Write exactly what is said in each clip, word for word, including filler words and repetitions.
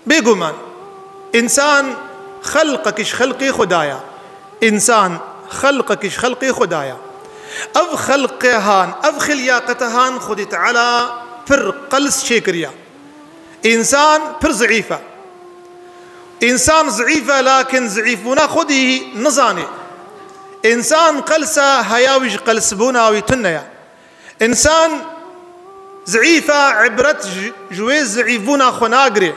Bêguman, însan xelqek ji xelqê Xwedaya. Însan xelqek ji xelqê Xwedaya. Ev xelqehan, ev xilyaketehan Xwedê Teala pir qels çêkiriya. Însan pir zîf e. Însan zîf e, lakin zîfbûna xwedî nizanê. Însan qels e, heya wî ji qelsbûna wî tune ye. Însan zîf e, îbret ji, ji wê zîfbûna xwe nagirê.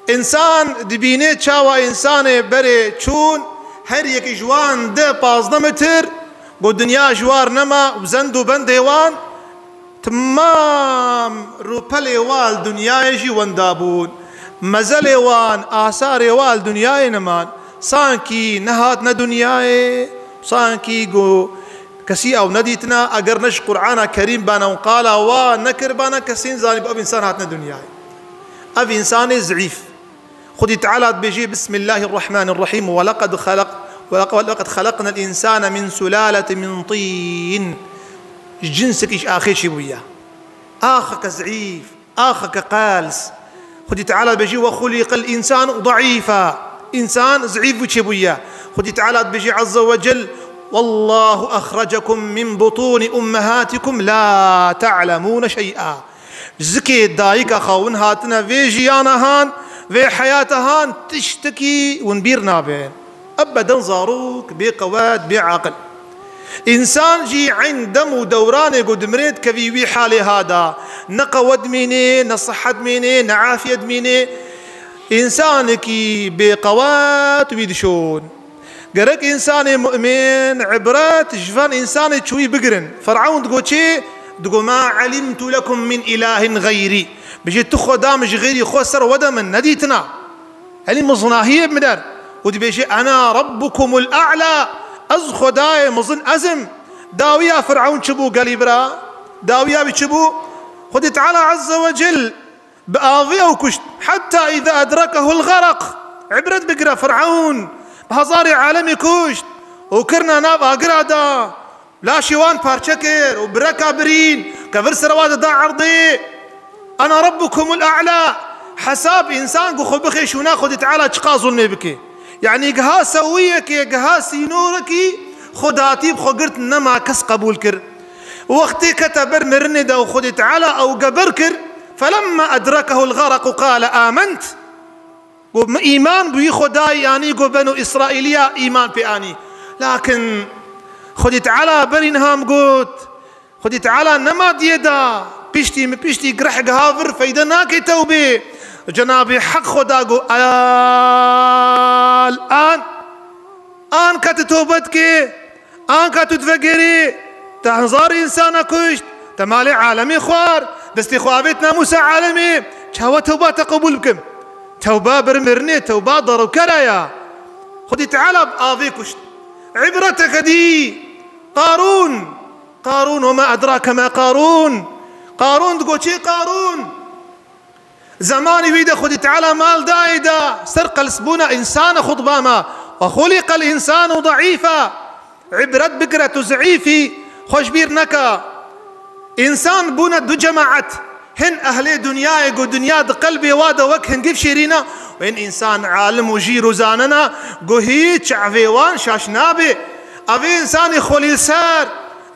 Însan dibîne çawa însanê berê çûn, her yek ji wan deh pazdeh metir, ku dinya ji war nema û zend û bendê wan, temam rûpelê wa li dinyayê jî wenda bûn. Mezelê wan, asarê wa li dinyayê neman. Sankî nehatine dinyayê, sankî ku kesî ew nedîtina, eger ne ji Qur'ana Kerîm bana û qala wa nekiribana, kesî nizanî bi ev însan hatine dinyayê. Ev însanê zîf. Xwedî Teala dibêjê, Bismillahirrahmanirrahîm, "Ve leqed xelaq-, ve leq-, ve leqed xelaqnel însane min sulâletin min tîn." Ji cinsekî ji axê çêbûye. Axeke zîf, axeke qels. Xwedî Teala dibêjê, "Ve xuliqel însanu daîfa." Însan zîf bû çêbûye. Xwedî Teala dibêjê, Azze ve Cel, "Wallahu axracekum min butûni ummehatikum la ta'lemûne şey'a." Ji zikê dayika xwe hûn hatine vê jiyana han, vê heyata han, tiştekî hûn bîr nabe. Ebeden zarok, bê qewet, bê aqil. Însan jî eyn dem û dewranê ku dimirê dikevî wî halê hada. Ne qewet mînê, ne sihet mînê, ne afiyet mînê. Însanekî bê qewet wî dişon. Gerek însanê mu'min îbret ji van însanê çûyî bigirin. Firavun digo çi? Digo, "Ma alimtu lekum min ilahin xeyrî." Bijî, "Tu xweda min ji xeyrî xwe ser wede min nedîtina." Elî mizinahiyê bi min der. Û dibêje, "Ena rabbukumul a'la." Ez xwedayê mizin ez im. Dawiya Firavun çi bû gelî bira? Dawiya wî çi bû? Xwedî Teala Azze ve Cel bi avê ew kuşt. Hetta îza edrekehul xeraq. Îbret bigire Firavun. Bi hezarê alemê kuşt. Û kirine nav agira da. Laşê wan parçe kir û bireka birîn. Kevir sere wa de da erdê. Ana rabbukumul a'la. Hesab însan ku xwe bixê şûna Xwedî Teala çiqa zulmê bike. Yanî giha sewiyekê, giha sînorekî xwedatî bi xwe girt nema kes qebûl kir. Wextê kete ber mirinê de û Xwedê Teala ew geber kir, "Felemma edrekehul xeraqu qale ament." Got, "Min îman bi wî Xwedayî anî," got, "Benu Îsraîliya îman pê anî." Lakin Xwedê Teala berî niha min got, Xwedê Teala nema diyê da, piştî min piştî gireh giha vir feyde nake tewbê. Cenabê Heq Xweda got, "Al an." Anka tu tobe dikê, anka tu divegerî, te hezar însana kuşt, te malê alemê xwar, destê xwe avêt namûsa alemê, çawa tewba te qebûl bikim? Tewba bir mirinê, tewba darokera ya. Xwedî Teala bi avê kuşt. Îbreteke dî. Qarûn. Qarûn, wema edrake ma Qarûn. Qarûn digo çê Qarûn? Zemanî wî de Xwedî Teala mal dayê da ser qelsbûna însana xutba me. "Ve xuliqel însanu daîfa." Îbret bigire tu zeîfî, xwe ji bîr neke. Însan bûne du cemaet. Hin ehlê dinyayê ku dinya di qelbê wa de wek hingiv şêrîn e. Û hin însan alim û jîr û zanena ku hîç çavê wan şaş nabe. Ev însanê xwelî li ser.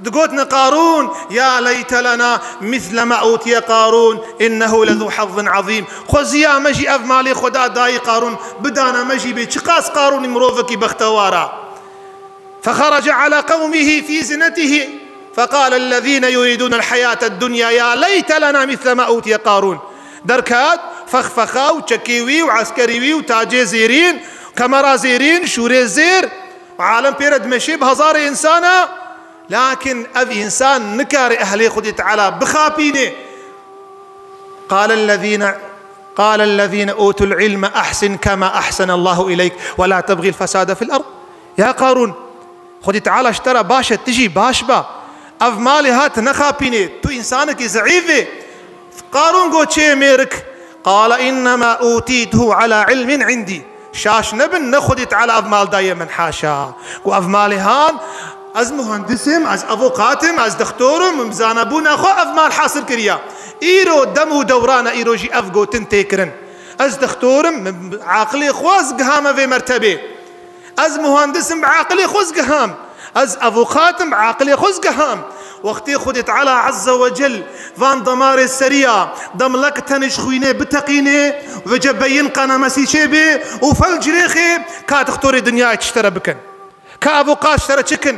Digotine Qarûn, "Ya leyte lena misle ma utiye Qarûn, innehu lezu hazzin azîm." Xweziya me jî ev malê Xweda dayî Qarûn, bidane me jî bê çiqas Qarûnî mirovekî bextewar e. Fexerece ala qewmihi fî zinetihi, feqale ellezîne yurîdûne elheyate dunya ya leyte lena misle ma utiye Qarûn. Derket, fexfexa û çekê wî û eskerî wî û tacê zêrîn, kemera zêrîn, şûrê zêr, alem pê re dimeşê bi hezarê însana. Lakin ev însan nikare ehlê Xwedê Teala bixapîne. Qale ellezîne, qale ellezîne utul ilme ahsin kema ahsenallahu ileyk ve la tebğil fesade fil erd. Ya Qarûn, Xwedê Teala ji te re baş e, tu jî baş be. Ev malê ha tu nexapîne, tu însanekî zeîf î. Qarûn got, çê mêrik, qale innema utîtuhu ala ilmin indî. Şaş nebin, ne Xwedê Teala ev mal daye min, haşa. Ku ev malê han, ez muhendis im, ez avokat im, ez dixtor im, min bi zanebûna xwe ev mal hasil kiriya. Îro dem û dewran e, îro jî ev gotin tê kirin. Ez dixtor im, min aqilê xwe ez gihame vê mertebê. Ez muhandis im, bi aqilê xwe ez giham. Ez avûkat im, bi aqilê xwe ez giham. Wextê Xwedê Teala Azze ve Cel van demarê seriya demlek tenê ji xwînê biteqînê, vêce beyin qana mesîçê bê û fel cirêxê, ka dixtorê dinyayê çi ji te re bikin? Ka avûkat ji te re çi kin?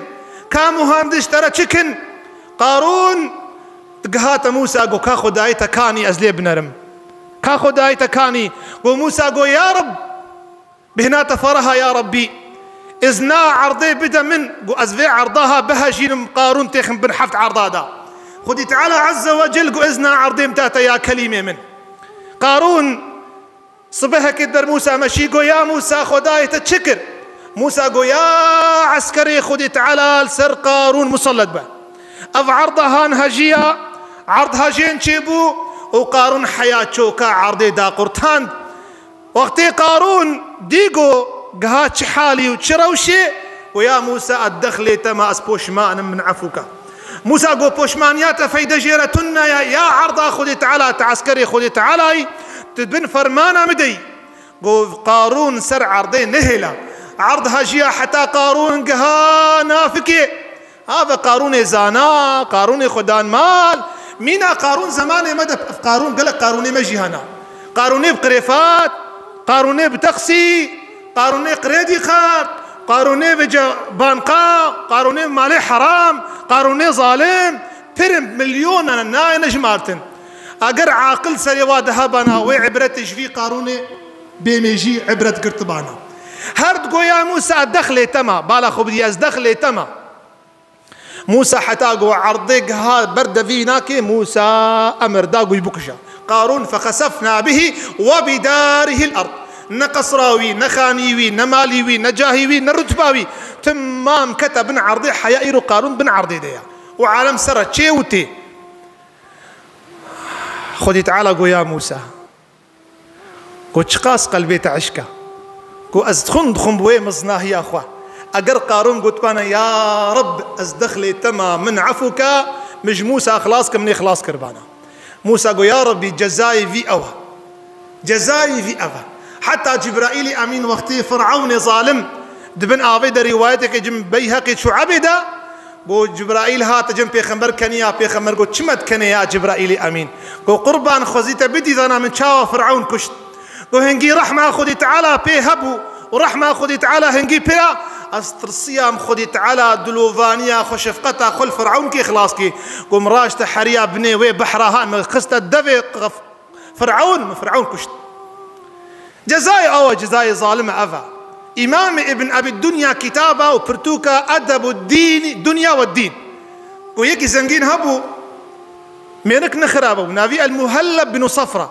Ka muhandis ji te re çi kin? Qarûn gihate Mûsa, got, ka Xwedayê te kanî ez lê binerim. Ka Xwedayê te kanî. Got Mûsa, got, ya Reb, bêhna te fereh a ya Rebbî. Îzna erdê bide min, got, ez vê erda ha bihejînim, Qarûn têxim bin heft erda da. Xwedî Teala Azze ve Cel got, îzna erdê min date ya kelîmê min. Qarûn sibehekê der Mûsa meşî, got, ya Mûsa, Xwedayê te çi kir? Mûsa got, ya eskerê Xwedê Teala li ser Qarûn musellet be. Ev erda han hejiya, erd hejên çêbû û Qarûn heya çoka erdê daqurtand. Wextê Qarûn dî got, giha çi halî û çi rewşê, got, ya Mûsa, ez dexlê te ma, ez poşman im, min efû ke. Mûsa got, poşmaniya te feyde jê re tune ye, ya erda Xwedê Teala, tu eskerê Xwedê Teala yî, tu bin fermana min de yî. Got, Qarûn ser erdê nehêla. Erd hejiya heta Qarûn giha nafikê. Ha ve Qarûnê zana, Qarûnê xwedan mal. Mîna Qarûn zemanê me de ev Qarûn, gelek Qarûnê me jî hene. Qarûnê bi qirêfat, Qarûnê bi teqsî, Qarûnê qirêdî xert, Qarûnê vêce banqa, Qarûnê malê heram, Qarûnê zalim, pir in, milyona ne, nayêne jimartin. Eger aqil serê wa de hebana, wê ibretê ji vî Qarûnê bêmêjî ibret girtibana. Her digo ya Mûsa dexlê te ma, bala xwe bidî ez dexlê te ma. Mûsa heta ku erdê giha ber devî nakê, Mûsa emir da ku jî bikuje. Qarûn fexesefna bihi we bidarihil erd. Ne qesra wî, ne xanî wî, ne malî wî, ne cahî wî, ne rutba wî. Timam kete bin erdê, heya îro Qarûn bin erdê de ya. Û alem ser re çê û tê. Xwedî Teala got ya Mûsa, got, çiqas qelbê te eşk e. Got, ez dixwim, dixwim bi wê miznahiya xwe. Eger Qarûn gotibana, ya Reb, ez dexlê te ma, min efû ke, min ji Mûsa xilas ke, min ê xilas kiribana. Mûsa got, ya Rebbî, cezayê vî ew e. Cezayê vî ev e. Heta Cibraîlî Emîn wextê Firewnê zalim di bin avê de, rîwayeteke cin Beyheqî Şuebê de, got, Cibraîl hate cin pêxember keniya, pêxember got, çi me dikenê ya Cibraîlî Emîn? Got, qurban xwezî te bidî zana min çawa Firewn kuşt. Got, hingî rehma Xwedî Teala pê hebû û rehma Xwedî Teala hingî pê ya, ez tirsiyam Xwedî Teala dilovaniya xwe, şefqeta xwe li Firewn kê xilas kê. Got, min raşte heriya binê wê behra ha, min xiste devê qef-, Firewn, min Firewn kuşt. Cezayê awa, cezayê zalim e ev e. Îmamê Ibn Ebî Dunya kitaba û pirtûka Edebu Dîn, Dunya ve Dîn. Ku yekî zengîn hebû, mêrik nexirabû, navî El Muhelleb bin Safra.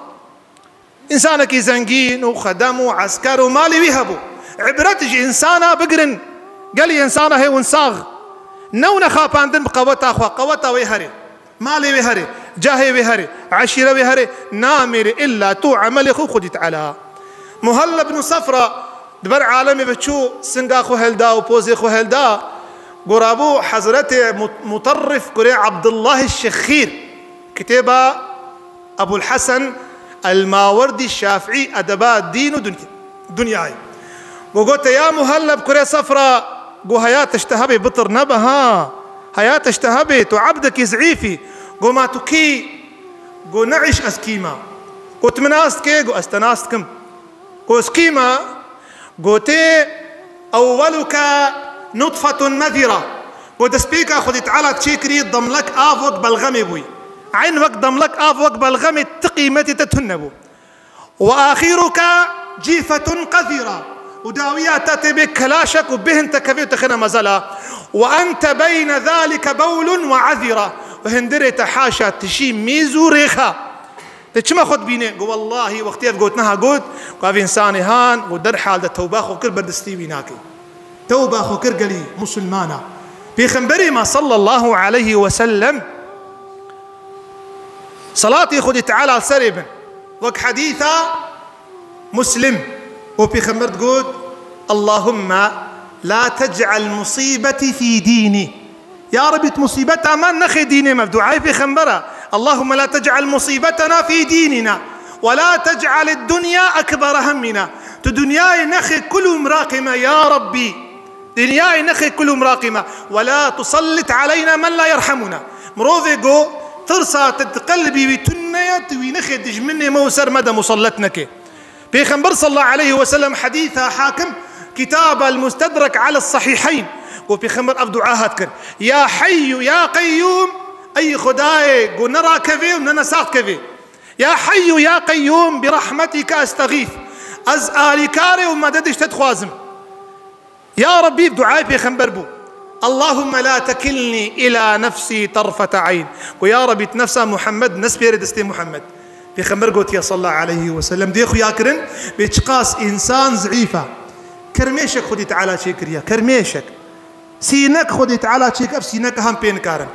Însanekî zengîn û xedem û esker û malê wî hebû. Îbret ji însana bigirin, gelî însana hê winsax. Newne xapandin bi qeweta xwe, qeweta wê herê. Malê wê herê, cahê wê herê, eşîre wê herê, namêrê illa tu emelê xwe Xwedî Teala. Muhelleb bin Safra di ber alemê ve çû, singa xwe helda û pozê xwe helda. Gorabû Hezretê Mut-, Mutarrif kurê Abdullahê Şexîr, kitêba Ebul Hesen El Mawerdî Şafî Edeba Dîn û Dunya. Dinyayê. Got, gote, ya Muhelleb kurê Safra, got, heya tişt hebê bitir nebe ha. Heya tişt hebê, tu ebdekî zeîfî. Got, ma tu kî? Got, ne îş ez kî me. Got, tu min nas dikê? Got, ez te nas dikim. Got, ez kî me? Gotê, ewweluke nutfetun mezira. Got, destpêka Xwedî Teala çêkirî demlek av wek belxemê bûyî. Eyn wek demlek av wek belxemê ti qîmetê te tune bû. Ve axiruke cîfetun qezîra. Û dawiya te tê bê kelaşek û bêhn te kevê û te xêne mezela. Ve ente beyne zalike bewlun ve ezîra. Û hindirê te haşa tişî mîz û rêxa. Te çima xwe dibîne? Got, wellahî, wextê ev gotina ha got, got, ev însanê han, got, derhal de tewba xwe kir, ber destî wî nake. Tewba xwe kir, gelî musulmana. Pêxemberê me sallallahu aleyhi ve sellem, salatê Xwedê Teala li serê bin. Wek hedîsa Muslim û pêxember digot, Allahümme la tec'al musîbetî fî dînî. Ya Rebî, tu musîbeta me nexê dînê me. Duayê pêxember e. Allahümme la tec'al musîbetena fî dînîna. ولا تجعل الدنيا أكبر همنا. Tu dinyayê nexê kul û miraqê me, ya Rabbî. Dinyayê nexê kul û miraqê me. ولا تسلط علينا من لا يرحمنا. Mirovê go tirsa te di qelbî wî tune ye, tu wî nexê dijminê me û ser me de musallet neke. Pêxember sallallahu aleyhi ve sellem, hedîsa Hakim, kitaba El-Mustedrek ala Sahihayn. Go Pêxember ev dua hat kir: Ya Heyyu ya Qeyyum, ey Xwedayê, go ne rakevê û ne nesaxt kevê. Ya Heyyu ya Qeyyum, bi rahmetike estexîth. Ez alîkarê û mededê ji te dixwazim. Ya Rabbî, duayê Pêxember bû. اللهم لا تكلني إلى نفسي طرفة عين. Go, ya Rabbî, tu nefsa Muhammed nespêre destê Muhammed. Pêxember gotiye sallallahu aleyhi ve sellem, dê xuya kirin, bê çiqas însan zîf e. Kermêşek Xwedî Teala çêkiriye, kermêşek. Sînek Xwedî Teala çêk, ev sînek han pê nikarin.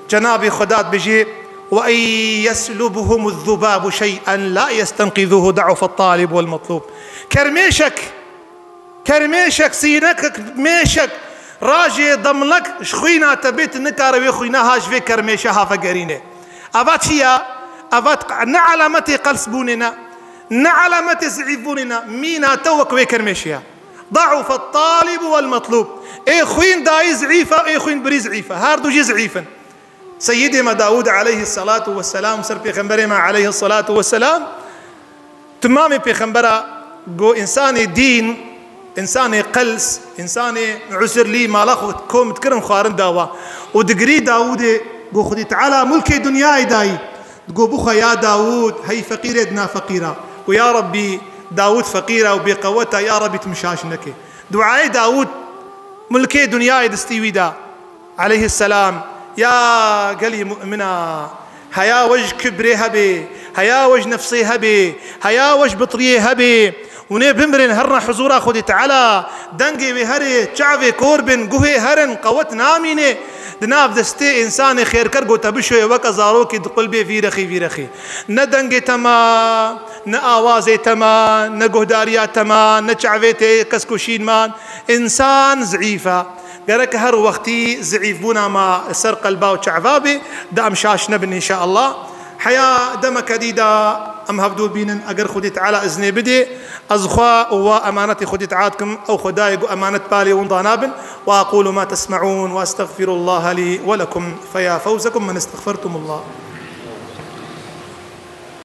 Cenabê Xweda dibêje: وإن يسلبهم الذباب شيئا لا يستنقذوه ضعف الطالب والمطلوب. Kermêşek, kermêşek, sînek, mêşek, rajê demlek ji xwîna te bê, tu nikare wê xwîna ha ji vê kermêşe ha vegerîne. Eva çi ya? Eva ne alametê qels bûnê ne, ne alametê zîf bûnê ne. Mîna te wek wê kermêşe ya. ضعف الطالب والمطلوب. Ê xwîn dayî zîf e, ê xwîn birî zîf e. Her du jî zîf in. Seyyidê me Dawûd aleyhissalatu vesselam, ser pêxemberê me aleyhissalatu vesselam, timamê pêxembera go, însanê dîn, însanê qels, însanê usirlî mala xwe kom dikirin xwarin dawa. Û digirî Dawûdê, go, Xwedî Teala mulkê dinyayê dayî. Digo, bixwe ya Dawûd, hey feqîrê dina feqîra. Go, ya Rabbî, Dawûd feqîr e û bêqewet e, ya Rabbî, tu min şaş neke. Duayê Dawûd, mulkê dinyayê destî wî da, aleyhisselam. Ya gelî mu'mina, heya we ji kibrê hebê, heya we ji nefsê hebê, heya we ji bitriyê hebê, hûnê bimirin, herine huzûra Xwedê Teala, dengê wê herê, çavê kor bin, guhê herin, qewet namîne. Di nav destê însanê xêrker go te bişoye weke zarokê di qulbê vîrexî vîrexî. Ne dengê te ma, ne awazê te ma, ne guhdariya te ma, ne çavê te kesk û şîn man. Însan zîf e. Gerek her wextî zîfbûna ma li ser qelba û çava bê, da em şaş nebin înşaallah. Heya demeke dî da em hevdû bînin, eger Xwedê Teala iznê bidê, ez xwe û we emanetê Xwedê Teala dikim, ew Xwedayê ku emanet balê wan dana bin. وأقول ما تسمعون وأستغفر الله لي ولكم، فيا فوزكم من استغفرتم الله.